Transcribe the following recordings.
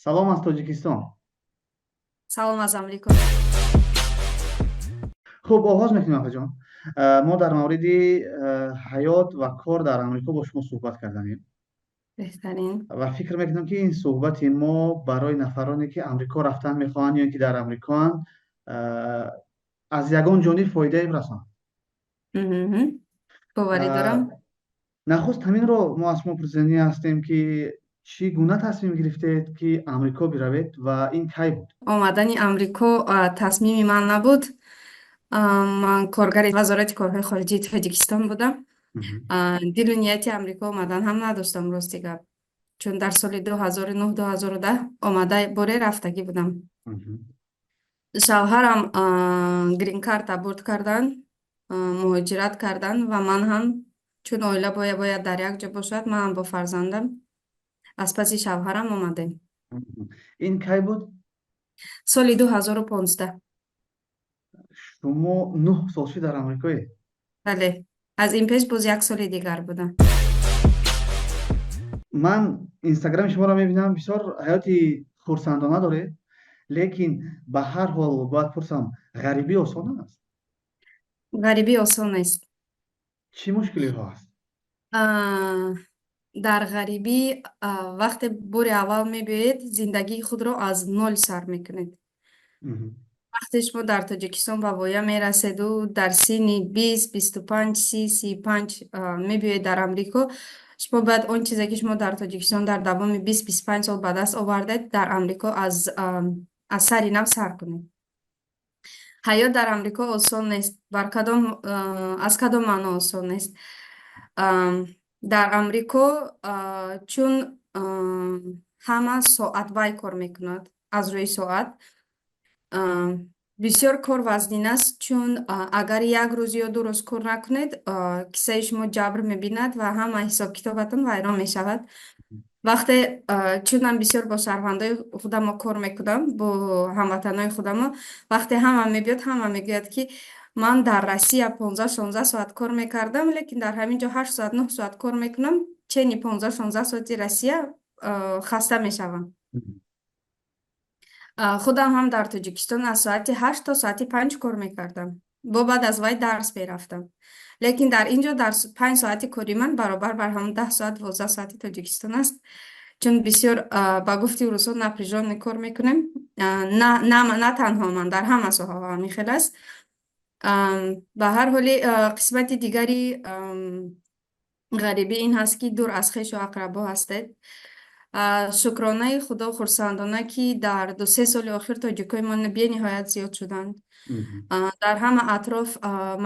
Салом аз Тоҷикистон. Салом аз Амрико. Хуб, оғоз мекунем, апаҷон. Мо дар мавриди ҳаёт ва кор дар Амрико бо шумо суҳбат карданем. Беҳтарин. Ва фикр мекунам, ки ин суҳбати мо барои нафароне, ки Амрико рафтан мехоҳанд ё ин ки дар Амрикоанд, аз ягон ҷониб фоидае бирасонад. Боварӣ дорам. Нахуст ҳаминро мо аз шумо пурсиданӣ ҳастем, ки чӣ гуна тасмим гирифтед, ки Амрико биравед, ва ин кай буд? Омадани Амрико тасмими ман набуд. Ман коргари Вазорати корҳои хориҷии Тоҷикистон будам. Дилу нияти Амрико омадан ҳам надоштам, рости гап, чун дар соли 2009, 2010 омада боре рафтагӣ будам. Шавҳарам грин-карта бурд кардан, муҳоҷират кардан ва ман ҳам, чун оила бояд дар як ҷо бошад, ман ҳам бо фарзандам аз паси шавҳарам омадем. Ин кай буд? Соли 2015. Шумо 9 сол шуд дар Амрикоед? Бале, аз ин пеш боз як соли дигар будам. Ман Инстаграми шуморо мебинам, бисёр ҳаёти хурсандона доред, лекин ба ҳар ҳол бояд пурсам: ғарибӣ осон аст? Ғарибӣ осон нест. Чӣ мушкилиҳо ҳаст? Дар ғарибӣ вақте бори аввал мебиёед, зиндагии худро аз ноль сар мекунед. Вақте шумо дар Тоҷикистон ба воя мераседу дар синни 20, 25, 30, 35 мебиёед дар Амрико, шумо бояд он чизе, ки шумо дар Тоҷикистон дар давоми 20, 25 сол ба даст овардед, дар Амрико аз сари нав сар кунед. Ҳаёт дар Амрико осон нест. Бар кадом, аз кадом маъно осон нест? Дар Амрико чун ҳама соатбай кор мекунад, аз рӯи соат, бисёр кор вазнин аст, чун агар як рӯз ё 2 рӯз кор накунед, киссаи шумо ҷабр мебинад ва ҳама ҳисобкитобатон вайрон мешавад. Вақте чун ман бисёр бо шаҳрвандои худамо кор мекунам, бо ҳамватанои худамо, вақте ҳама мебиёд, ҳама мегӯяд, ки ман дар Россия 15, 16 соат кор мекардам, лекин дар ҳамин ҷо 8 соат, 9 соат кор мекунам, чени 15, 16 соати Россия хаста мешавам. Худам ҳам дар Тоҷикистон аз соати 8 то соати 5 кор мекардам, бо баъд аз вай дарс мерафтам, лекин дар ин ҷо дар 5 соати кори ман баробар бар ҳамон 10 соат, 12 соати Тоҷикистон аст, чун бисёр, ба гуфти рӯзҳо, напряжённый кор мекунем. На танҳо ман, дар ҳама соҳаҳо ҳамин хел аст. Ба ҳар ҳоли, қисмати дигари ғарибӣ ин ҳаст, ки дур аз хешу ақрабо ҳастед. Шукронаи Худо, хурсандона, ки дар 2-3 соли охир тоҷикои мо бениҳоят зиёд шуданд. Дар ҳама атроф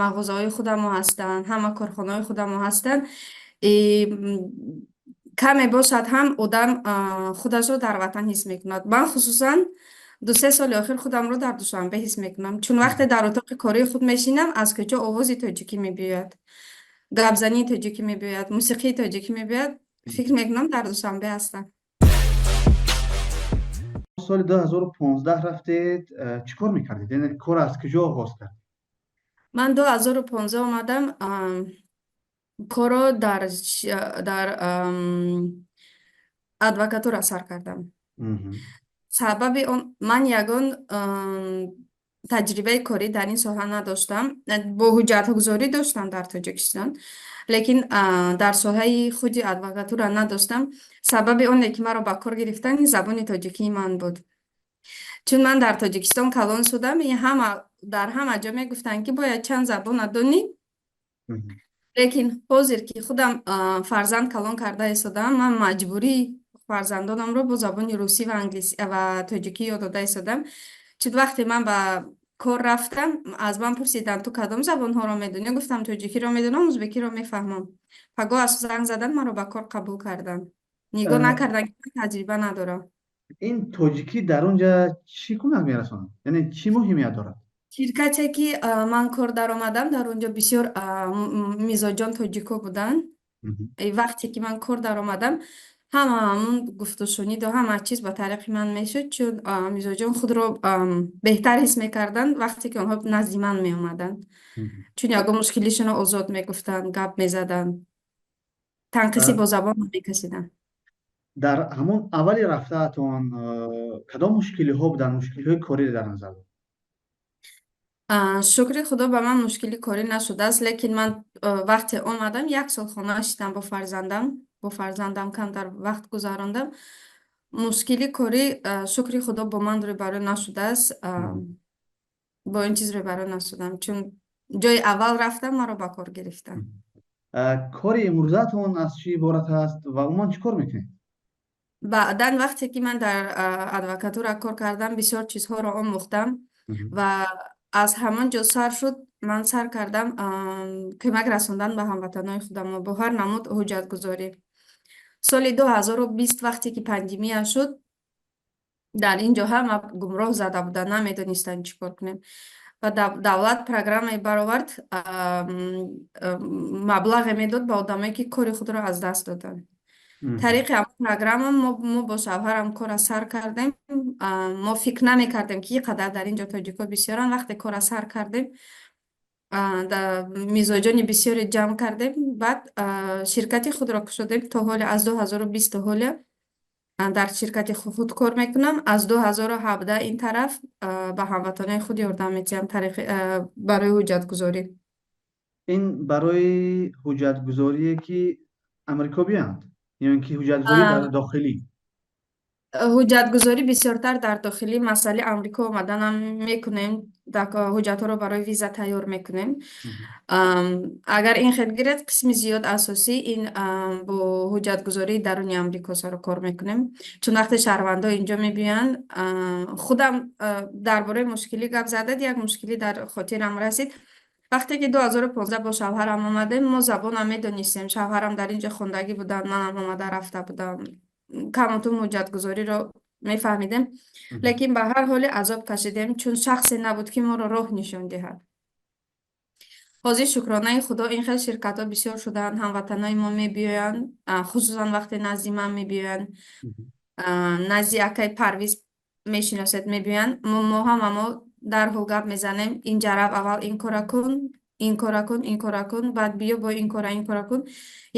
мағозаҳои худамо ҳастанд, ҳама корхонаҳои худамо ҳастанд. Каме бошад ҳам, одам худашро дар ватан ҳис мекунад. Ман хусусан 2-3 соли охир худамро дар Душанбе ҳис мекунам, чун вақте дар утоқи кории худ мешинам, аз кӯча овози тоҷикӣ мебиёяд, гапзании тоҷикӣ мебиёяд, мусиқии тоҷикӣ мебиёяд, фикр мекунам, дар Душанбе ҳастам. Соли 2015 рафтед, чӣ кор мекардед? Яъне кор аз куҷо оғоз кард? Ман 2015 омадам, корро дар адвокатура сар кардам. Сабаби он, ман ягон таҷрибаи корӣ дар ин соҳа надоштам. Бо ҳуҷҷатгузорӣ доштам дар Тоҷикистон, лекин дар соҳаи худи адвокатура надоштам. Сабаби оне, ки маро ба кор гирифтан, забони тоҷикии ман буд, чун ман дар Тоҷикистон калон шудам, ҳама дар ҳама ҷо мегуфтанд, ки бояд чанд забона донӣ. Лекин ҳозир, ки худам фарзанд калон карда истодаам, ман маҷбурӣ фарзандонамро бо забони русӣ ва англисӣ ва тоҷикӣ ёд дода истодам, чун вақте ман ба кор рафтам, аз ман пурсиданд: «Ту кадом забонҳоро медонӣ?» Гуфтам: «Тоҷикиро медонам, узбекиро мефаҳмам». Пагоҳ аз занг задан, маро ба кор қабул карданд, нигоҳ накарданд, ки ман таҷриба надорам. Ин тоҷикӣ дар он ҷа чӣ кӯмак мерасонад, яъне чӣ муҳимият дорад? Ширкате, ки ман кор даромадам, дар он ҷо бисёр мизоҷон тоҷико буданд. Вақте ки ман кор даромадам, ҳама ҳамун гуфтушуниду ҳама чиз ба тариқи ман мешуд, чун мизоҷон худро беҳтар ҳис мекарданд, вақте ки онҳо назди ман меомаданд, чун ягон мушкилишонро озод мегуфтанд, гап мезаданд, танқисӣ бо забон намекашиданд. Дар ҳамон аввали рафтаатон кадом мушкилиҳо буданд, мушкилиҳои корӣ дар назар доред? Шукри Худо, ба ман мушкили корӣ нашудааст, лекин ман вақте омадам, як сол хона шидам бо фарзандам камтар вақт гузарондам. Мушкили корӣ, шукри Худо, бо ман рӯбарӯ нашудааст. Бо ин чиз рӯбарӯ нашудам, чун ҷои аввал рафтам, маро ба кор гирифтанд. Кори имрӯзаатон аз чӣ иборат аст ва умуман чӣ кор мекунед? Баъдан, вақте ки ман дар адвокатура кор кардам, бисёр чизҳоро омӯхтам ва аз ҳамон ҷо сар шуд, ман сар кардам кӯмак расондан ба ҳамватанои худам бо ҳар намуд ҳуҷҷатгузорӣ. Соли 2020, вақте ки пандемия шуд, дар ин ҷо ҳама гумроҳ зада буданд, намедонистанд, чӣ кор кунем, ва давлат программае баровард, маблағе медод ба одамое, ки кори худро аз даст доданд. Тариқи ҳамон программа мо бо шавҳарам кора сар кардем. Мо фикр намекардем, ки ин қадар дар ин ҷо тоҷикҳо бисёранд. Вақте кора сар кардем, мизоҷони бисёре ҷамъ кардем, баъд ширкати худро кушодем. То ҳоле, аз 2020 то ҳоле дар ширкати худ кор мекунам. Аз 2017 ин тараф ба ҳамватанои худ ёрдам медиҳам тариқи барои ҳуҷҷатгузорӣ. Ин барои ҳуҷҷатгузорие, ки Амрико биёянд, ё ин ки ҳуҷҷатгузорӣ дар дохилӣ? Ҳуҷҷатгузорӣ бисёртар дар дохилӣ. Масъалаи Амрико омаданам мекунем, ҳуҷҷатҳоро барои виза тайёр мекунем. Агар ин хел гиред, қисми зиёд асосӣ ин бо ҳуҷҷатгузории даруни Амрико сару кор мекунем, чун вақте шаҳрвандҳо инҷо мебиёянд. Худам дар бораи мушкилӣ гап задад, як мушкилӣ дар хотирам расид. Вақте ки 2015 бо шавҳарам омадем, мо забонам медонистем, шавҳарам дар ин ҷо хондагӣ буданд, манам омада рафта будам, камутум ҳуҷҷатгузориро мефаҳмидем, лекин ба ҳар ҳоле азоб кашидем, чун шахсе набуд, ки моро роҳ нишон диҳад. Ҳозир, шукронаи Худо, ин хел ширкатҳо бисёр шуданд, ҳамватанои мо мебиёянд, хусусан вақте назди ман мебиёянд, назди акаи Парвиз, мешиносед, мебиёянд, мо ҳама мо дарҳол гап мезанем: инҷа рав, аввал ин кора кун, ин кора кун, ин кора кун, баъд биё, бо ин кора, ин кора кун.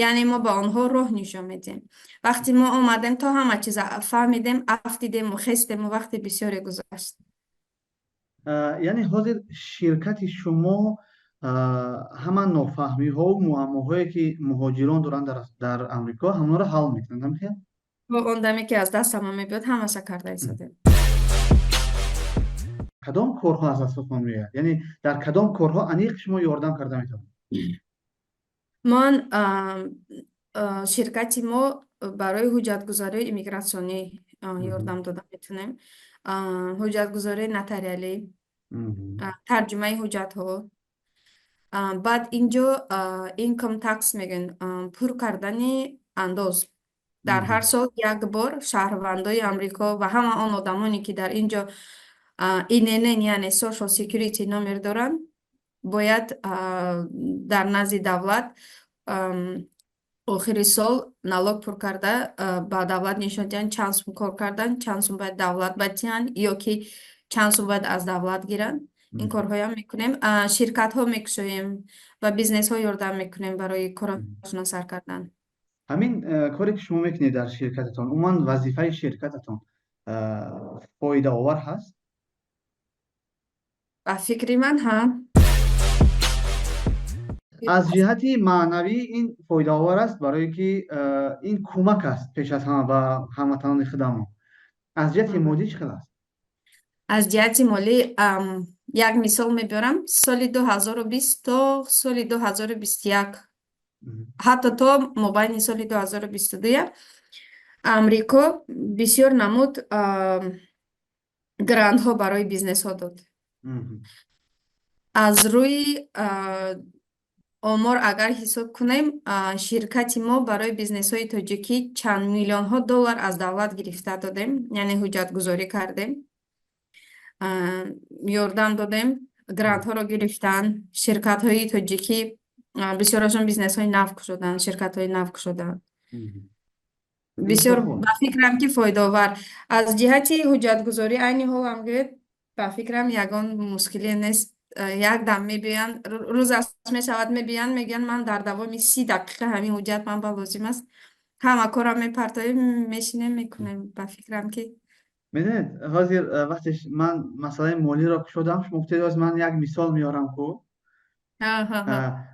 Яъне мо ба онҳо роҳ нишон медиҳем. Вақте мо омадем, то ҳама чиза фаҳмидем, афтидему хестему, вақти бисёре гузашт. Яъне ҳозир ширкати шумо ҳама нофаҳмиҳову муаммоҳое, ки муҳоҷирон доранд дар Амрико, ҳамонро ҳал мекунанд, ҳамихел? Бо он даме, ки аз дастама мебиёд, ҳамаша карда истодем. Кадом корҳо аз дастатон меояд, яъне дар кадом корҳо аниқ шумо ёрдам карда метавонед? Ман, ширкати мо барои ҳуҷҷатгузории иммигратсионӣ ёрдам дода метавонем, ҳуҷҷатгузории нотариалӣ, тарҷумаи ҳуҷҷатҳо, баъд инҷо income tax мегӯянд, пур кардани андоз. Дар ҳар сол як бор шаҳрвандои Амрико ва ҳама он одамоне, ки дар ин ҷо ИНН, яъне Social Security номер доранд, бояд дар назди давлат охири сол налог пур карда, ба давлат нишон диҳанд, чанд сум кор карданд, чанд сум бояд давлат батиҳанд ё ки чанд сум бояд аз давлат гиранд. Ин корҳоям мекунем. Ширкатҳо мекушоем ва бизнесҳо ёрдам мекунем барои корашона сар кардан. Ҳамин коре, ки шумо мекунед дар ширкататон, умуман вазифаи ширкататон фоидаовар ҳаст? Ба фикри ман, ҳа. Аз ҷиҳати маънавӣ ин фоидаовар аст, барое ки ин кӯмак аст пеш аз ҳама ба ҳамватанони худамон. Аз ҷиҳати молӣ чӣ хел аст? Аз ҷиҳати молӣ як мисол мебиёрам. Соли 2020 то соли 2021, ҳатто то мобайни соли 2022, Амрико бисёр намуд грантҳо барои бизнесҳо дод. Аз рӯи омор агар ҳисоб кунем, ширкати мо барои бизнесҳои тоҷикӣ чанд миллионҳо доллар аз давлат гирифта додем, яъне ҳуҷҷатгузорӣ кардем, ёрдам додем, грантҳоро гирифтан. Ширкатҳои тоҷикӣ бисёрашон бизнесҳои нав кушоданд, ширкатҳои нав кушоданд. Бисёр, ба фикрам, ки фоидаовар. Аз ҷиҳати ҳуҷҷатгузорӣ айни ҳол ҳам гӯед, ба фикрам, ягон мушкиле нест. Як дам мебиёянд, рӯз мешавад, мебиёянд, мегӯянд: «Ман дар давоми 30 дақиқа ҳамин ҳуҷҷат ман ба лозим аст». Ҳама корро мепартоем, мешинем, мекунем. Ба фикрам, ки Медонед, ҳозир вақте ман масъалаи молиро кушодам, шумо гуфтед, ҳозир ман як мисол меорам ку.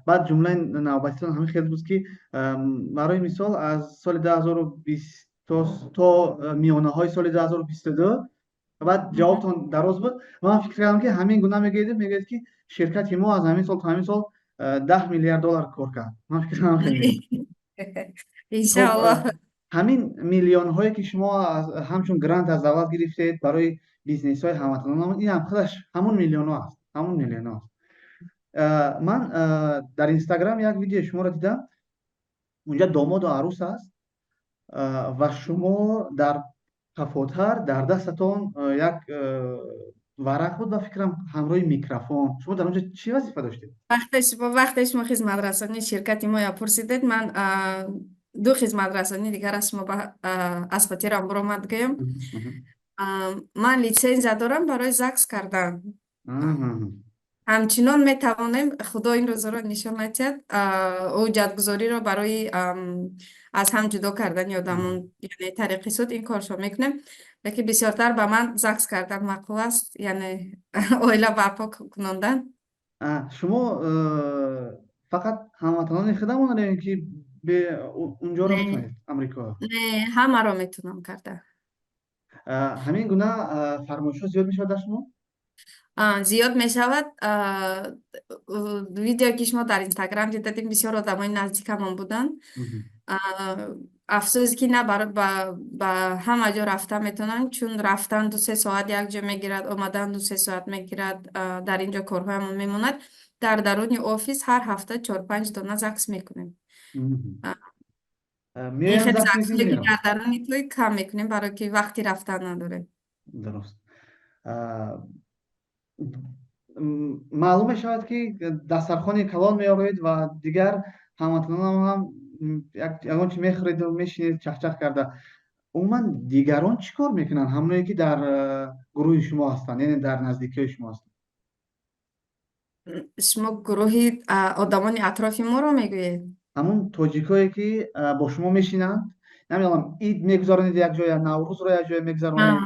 Баъд ҷумлаи навбатитон ҳамин хел буд, ки барои мисол, аз соли 2020 то миёнаҳои соли 2022, баъд ҷавобтон дароз буд. Ман фикр кардам, ки ҳамин гуна мегӯед, ки ширкати мо аз ҳамин сол то ҳамин сол 10 миллиард доллар кор кард. Ман фикр кардам, хел мегӯед. Иншааллоҳ. Ҳамин миллионҳое, ки шумо ҳамчун грант аз давлат гирифтед барои бизнесҳои ҳамватанон, ин ҳам худаш ҳамун миллионҳо аст, ҳамун миллионҳо аст. Ман дар Инстаграм як видеои шуморо дидам. Унҷа домоду арӯс аст ва шумо дар қафотар дар дастатон як варақ буд, ба фикрам, ҳамроҳи микрофон. Шумо дар онҷо чӣ вазифа доштед? Вақте шумо хизматрасонии ширкати моя пурсидед, ман ду хизматрасонии дигар аз шумо аз хотирам баромад гӯям. Ман литсензия дорам барои ЗАГС кардан. Ҳамчунон метавонем, Худо ин рӯзҳоро нишон надиҳад, ҳуҷҷатгузориро барои аз ҳам ҷудо кардани одамон, яъне тариқи суд ин коршо мекунем, лекин бисёртар ба ман ЗАГС кардан маъқул аст, яъне оила барпо кунондан. Шумо фақат ҳамватанони худамонро ё ки унҷоро метавонед, Амрико? Не, ҳамаро метавонам карда. Ҳамин гуна фармоишҳо зиёд мешавад дар шумо? Зиёд мешавад. Видеое, ки шумо дар Инстаграм дидадим, бисёр одамои наздикамон буданд. Афсӯс, ки на ба ҳама ҷо рафта метавонанд, чун рафтан 2-3 соат як ҷо мегирад, омадан 2-3 соат мегирад. Дар ин ҷо корҳоямон мемонад. Дар даруни офис ҳар ҳафта чор-панҷ дона ЗАГС мекунем. Ин Меоянд, хел ЗАГС мекунед, ЗАГСҳое, ки мераванд. дар даруни тӯй кам мекунем, барое ки вақти рафтан надорем. Дуруст. Маълум мешавад, ки дастархони калон меоред ва дигар ҳамватанонам ҳам ягон чи мехӯреду мешинед чахчах карда. Умуман, дигарон чӣ кор мекунанд, ҳамоное, ки дар гурӯҳи шумо ҳастанд, яъне дар наздикиҳои шумо ҳастанд? Шумо гурӯҳи одамони атрофи моро мегӯед? Ҳамун тоҷикое, ки бо шумо мешинанд. Намедонам, ид мегузаронед якҷоя, Наврӯзро якҷоя мегузаронед,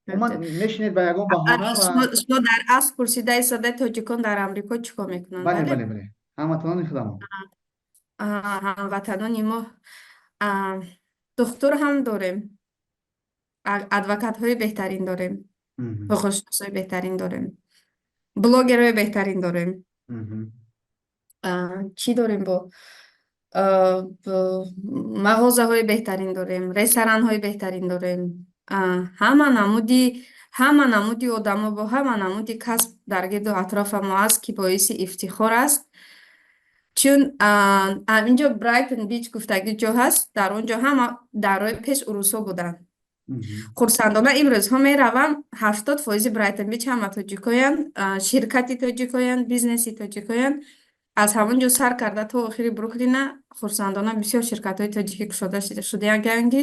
умуман мешинед ба ягон баҳона ва Шумо дар асл пурсида истодаед, тоҷикон дар Амрико чӣ кор мекунанд? Бале. Бале. Бале, ҳамватанони худамон. Ҳамватанони мо духтур ҳам дорем, адвокатҳои беҳтарин дорем, ҳуқуқшиносҳои беҳтарин дорем, блогерҳои беҳтарин дорем. Чӣ дорем бо мағозаҳои беҳтарин дорем, ресторанҳои беҳтарин дорем. Ҳама намуди одамо бо ҳама намуди касб дар гирду атрофамо аст, ки боиси ифтихор аст, чун инҷо Брайтон Бич гуфтагӣ ҷо ҳаст, дар он ҷо ҳама дарҳои пеш урусҳо буданд. Хурсандона имрӯзҳо меравам, 70 фоизи Брайтон Бич ҳама тоҷикоянд, ширкати тоҷикоянд, бизнеси тоҷикоянд. Аз ҳамон ҷо сар карда то охири Бруклина хурсандона бисёр ширкатҳои тоҷикӣ кушода шудаанд, ки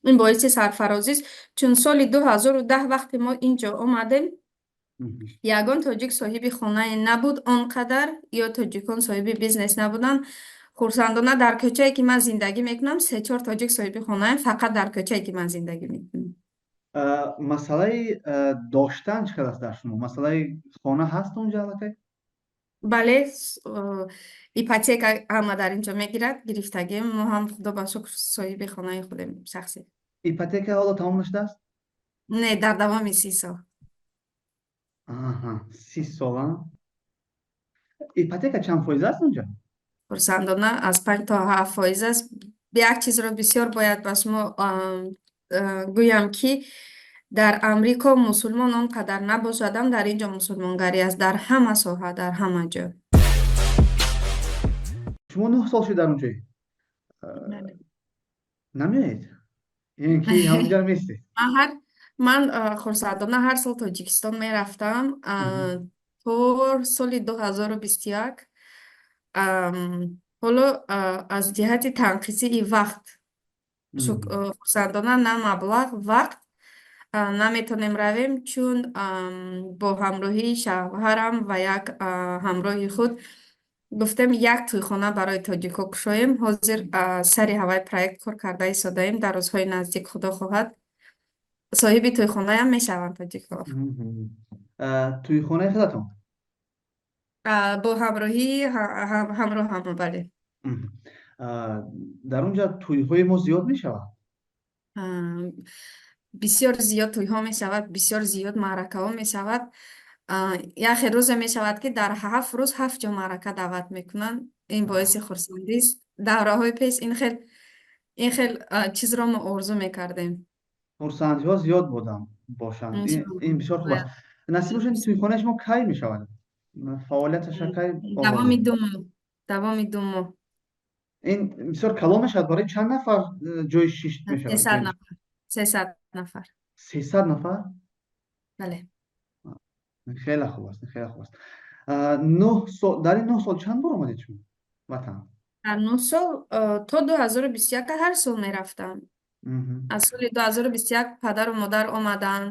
ин боиси сарфарозист, чун соли 2010, вақте мо ин ҷо омадем, ягон тоҷик соҳиби хонае набуд он қадар, ё тоҷикон соҳиби бизнес набуданд. Хурсандона, дар кӯчае, ки ман зиндагӣ мекунам, се-чор тоҷик соҳиби хонаем, фақат дар кӯчае, ки ман зиндагӣ мекунам. Масъалаи доштан чӣ қадр аст дар шумо? Масъалаи хона ҳаст онҷо аллакай? Бале, ипотека ҳама дар ин ҷо мегирад, гирифтагим. Мо ҳам, Худо ба шукр, соҳиби хонаи худем шахсӣ. Ипотека ҳоло тамом нашудааст? Не, дар давоми 30 сол. Аҳа, 30 сола. Ипотека чанд фоиз аст онҷо? Хурсандона, аз 5 то 7 фоиз аст. Як чизро бисёр бояд ба шумо гӯям, ки дар Амрико мусулмон он қадар набошадам, дар ин ҷо мусулмонгарӣ аст дар ҳама соҳа, дар ҳама ҷо. Шумо 9 сол шуд дар онҷоед, намеоед ё ки ҳамонҷо местед? Ман хурсандона ҳар сол Тоҷикистон мерафтам то соли 2021. Ҳоло аз ҷиҳати танқисии вақт, хурсандона, на маблағ, вақт наметонем равем, чун бо ҳамроҳии шавҳарам ва як ҳамроҳи худ. Гуфтем, як тӯйхона барои тоҷикҳо кушоем. Ҳозир сари ҳавай проект кор карда истодаем. Дар рӯзҳои наздик, Худо хоҳад, соҳиби тӯйхонаям мешаванд тоҷикҳо. Тӯйхонаи худатон? Бо ҳамроҳии ҳамроҳам, бале. Дар он ҷо тӯйҳои мо зиёд мешавад? Бисёр зиёд тӯйҳо мешавад, бисёр зиёд маъракаҳо мешавад. Яхе рӯзе мешавад, ки дар 7 рӯз ҳафт ҷо маърака даъват мекунанд. Ин боиси хурсандист. Давраҳои пеш ин хел чизро мо орзу мекардем. Хурсандиҳо зиёд буданд бошанд. Ин бисёр хуб аст. Насиб бошад. Тӯйхонаи шумо кай мешавад, фаъолияташа кай оғоз? Давоми 2 моҳ, давоми 2 моҳ. Ин бисёр калон мешавад. Барои чанд нафар ҷои шишт мешавад? 300 нафар, 300 нафар. 300 нафар? Бале. Хеле хуб аст, хеле хуб аст. 9 сол, дар ин 9 сол чанд бор омадед шумо ватан? Дар 9 сол то 2021 ҳар сол мерафтам. Аз соли 2021 падару модар омаданд,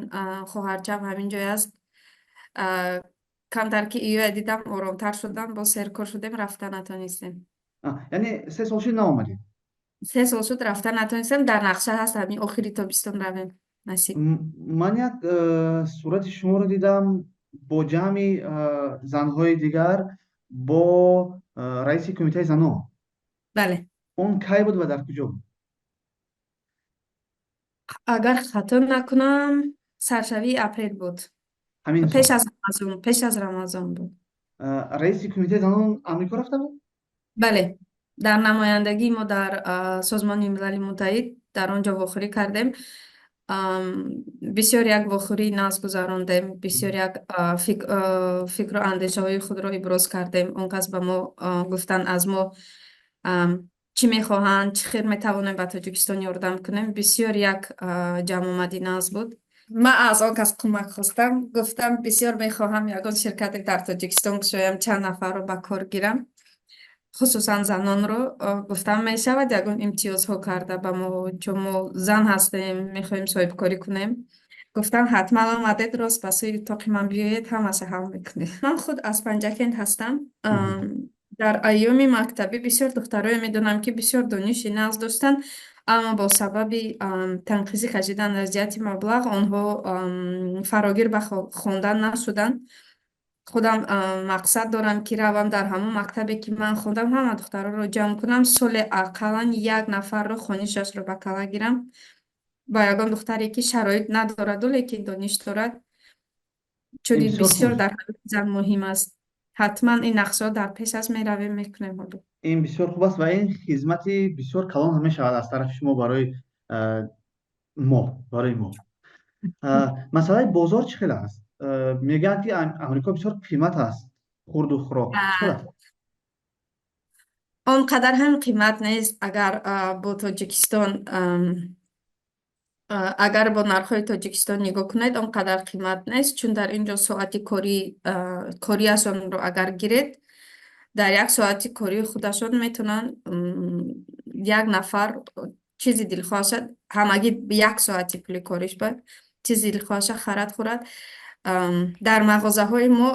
хоҳарчам ҳамин ҷой аст. Камтар ки иёя дидам, оромтар шудам, боз серкор шудем, рафта натонистем. Яъне 3 сол шуд, наомадед? 3 сол шуд, рафта натонистем. Дар нақша ҳаст, ҳамин охири тобистон равем, насиб. Ман як сурати шуморо дидам бо ҷамъи занҳои дигар, бо раиси кумитаи занон. Бале. Он кай буд ва дар куҷо буд? Агар хато накунам, саршавии апрел буд. Ҳамин Пеш сол? аз Рамазон, пеш аз Рамазон буд. Раиси кумитаи занон Амрико рафта буд? Бале, дар намояндагии мо дар Созмони Милали Муттаҳид дар он ҷо вохӯрӣ кардем. Бисёр як вохӯрии нағз гузарондем, бисёр як фикру андешаҳои худро иброз кардем. Он кас ба мо гуфтанд, аз мо чӣ мехоҳанд, чӣ хел метавонем ба Тоҷикистон ёрдам кунем. Бисёр як ҷамъомади нағз буд. Ман аз он кас кӯмак хостам, гуфтам, бисёр мехоҳам ягон ширкате дар Тоҷикистон кушоям, чанд нафарро ба кор гирам, хусусан занонро. Гуфтам, мешавад ягон имтиёзҳо карда ба мо, чун мо зан ҳастем, мехоҳем соҳибкорӣ кунем. Гуфтам, ҳатман омадед, рост ба сӯи утоқи ман биёед, ҳамаша ҳал мекунем. Ман худ аз Панҷакент ҳастам. Дар айёми мактабӣ бисёр духтарое медонам, ки бисёр дониши нағз доштанд, аммо бо сабаби танқисӣ кашидан аз ҷиҳати маблағ онҳо фарогир ба хондан нашуданд. Худам мақсад дорам, ки равам дар ҳамон мактабе, ки ман хондам, ҳама духтароро ҷамъ кунам, соли ақаллан як нафарро хонишашро ба кала гирам, ба ягон духтаре, ки шароит надораду, лекин дониш дорад, чун Ин ин бисёр бисёр хуб. дар ҳаёти зан муҳим аст. Ҳатман ин нақшаҳо дар пеш аст, меравем, мекунем ҳоло. Ин бисёр хуб аст ва ин хизмати бисёр калон ҳам мешавад аз тарафи шумо барои мо, барои мо. Масъалаи бозор чӣ хел аст? Мегӯянд, ки Амрико бисёр қимат аст хурду хӯрок. Чӣ хел аст? Он қадар ҳам қимат нест. Агар бо Тоҷикистон, агар бо нархҳои Тоҷикистон нигоҳ кунед, он қадар қимат нест, чун дар ин ҷо соати кориашонро агар гиред, дар як соати кории худашон метавонанд як нафар чизи дилхоҳаша, ҳамагӣ як соати пули кориш ба чизи дилхоҳаша харад, хӯрад. Дар мағозаҳои мо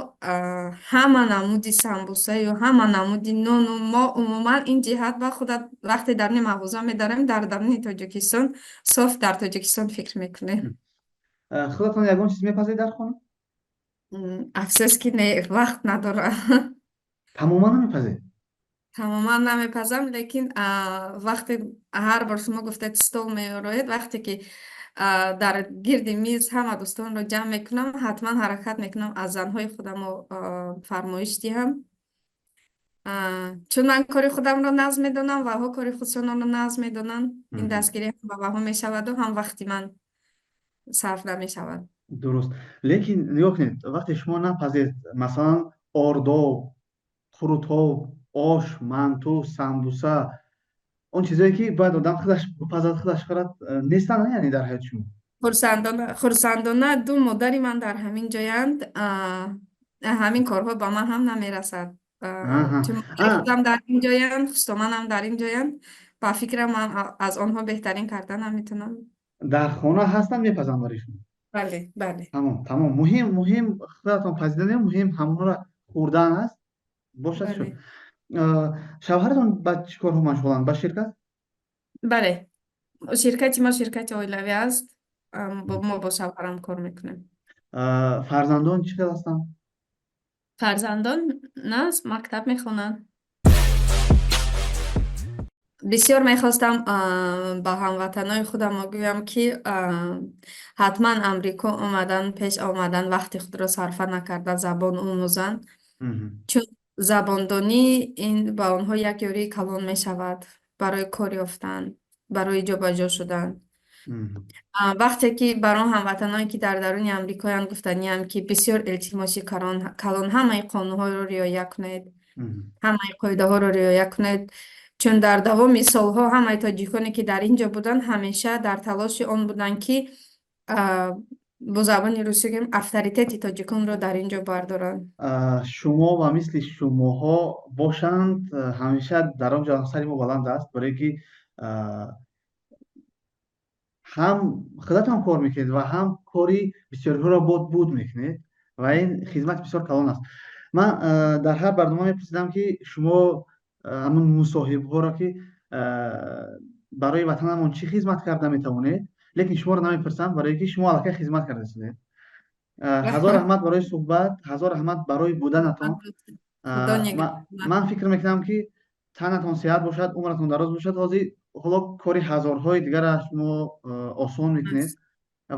ҳама намуди самбуса ё ҳама намуди нону мо умуман ин ҷиҳат ба худат вақте даруни мағоза медарем, дар даруни Тоҷикистон, соф дар Тоҷикистон фикр мекунем. Худатон ягон чиз мепазед дар хона? Афсӯс, ки не, вақт надорам. Тамоман намепазед? Тамоман намепазам, лекин вақте ҳар бор шумо гуфтед, стол меороед, вақте ки дар гирди миз ҳама дӯстонро ҷамъ мекунам, ҳатман ҳаракат мекунам, аз занҳои худамо фармоиш диҳам, чун ман кори худамро нағз медонам, ваҳо кори худшононро нағз медонанд. Ин дастгирӣ ҳам ба ваҳо мешаваду ҳам вақти ман сарф намешавад. Дуруст, лекин нигоҳ кунед, вақте шумо напазед, масалан, ордоб, қурутоб, ош, манту, самбуса, он чизое, ки бояд одам худаш бипазад, худаш хӯрад, нестанд, яъне дар ҳаёти шумо? Хурсандона, хурсандона, ду модари ман дар ҳамин ҷоянд. Ҳамин корҳо ба ман ҳам намерасад, чун модари худам дар ин ҷоянд, хусдоманам дар ин ҷоянд. Ба фикрам, ман аз онҳо беҳтарин карда наметавонам. Дар хона ҳастанд, мепазанд барои шумо? Бале. Тамом. Муҳим худатон пазидан, муҳим ҳамонро хӯрдан аст, бошад, шуд. Шавҳаратон ба чӣ корҳо машғуланд? Ба ширкат? Бале, ширкати мо ширкати оилавӣ аст. Мо бо шавҳарам кор мекунем. Фарзандон чӣ хел ҳастанд? Фарзандон на, мактаб мехонанд. Бисёр мехостам ба ҳамватанои худам гӯям, ки ҳатман Амрико омадан, пеш омадан вақти худро сарфа накарда забон омӯзанд, чун забондонӣ ин ба онҳо як ёрии калон мешавад барои кор ёфтан, барои ҷобаҷо шудан. Вақте ки бар он ҳамватаное, ки дар даруни Амрикоянд, гуфтаниям, ки бисёр илтимоси калон, ҳамаи қонунҳоро риоя кунед, ҳамаи қоидаҳоро риоя кунед, чун дар давоми солҳо ҳамаи тоҷиконе, ки дар ин ҷо буданд, ҳамеша дар талоши он буданд, ки бо забони русӣ гӯем, авторитети тоҷиконро дар ин ҷо бардоранд. Шумо ва мисли шумоҳо бошанд, ҳамеша дар он ҷо сари мо баланд аст, барое ки ҳам худатон кор мекунед ва ҳам кори бисёриҳоро буд мекунед ва ин хизмати бисёр калон аст. Ман дар ҳар барнома мепурсидам, ки шумо ҳамун мусоҳибҳоро, ки барои ватанамон чӣ хизмат карда метавонед, лекин шуморо намепурсам, барое ки шумо аллакай хизмат карда. Ҳазор раҳмат барои суҳбат, ҳазор раҳмат барои буданатон. Ман фикр мекунам, ки танатон сиҳат бошад, умратон дароз бошад. Ҳозир ҳоло кори ҳазорҳои дигара шумо осон мекунед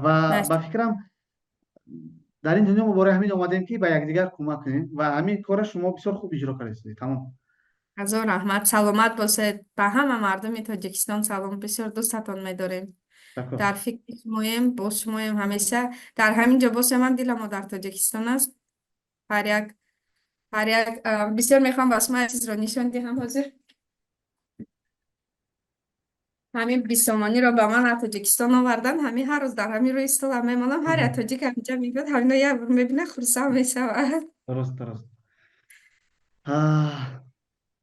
ва ба фикрам, дар ин дунё мо барои ҳамин омадем, ки ба якдигар кӯмак кунем, ва ҳамин корро шумо бисёр хуб иҷро кардед. Тамом. Ҳазор раҳмат, саломат бошед. Ба ҳама мардуми Тоҷикистон салом, бисёр дӯстатон медорем. Дар фикри шумоем, бо шумоем ҳамеша. Дар ҳамин ҷо бошем ҳам, диламо дар Тоҷикистон аст. Ҳар як бисёр мехоҳам ба шумо як чизро нишон диҳам ҳозир. Ҳамин 20 сомониро ба ман аз Тоҷикистон овардан. Ҳамин ҳар рӯз дар ҳамин рӯи столам мемонам. Ҳар як тоҷик ҳаминҷа мебиёд, ҳамино як бор мебинад, хурсанд мешавад. Дуруст.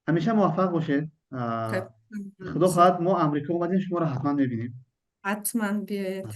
Ҳамеша муваффақ бошед. Худо хоҳад, мо Амрико омадем, шуморо ҳатман мебинем. Ҳатман биёед.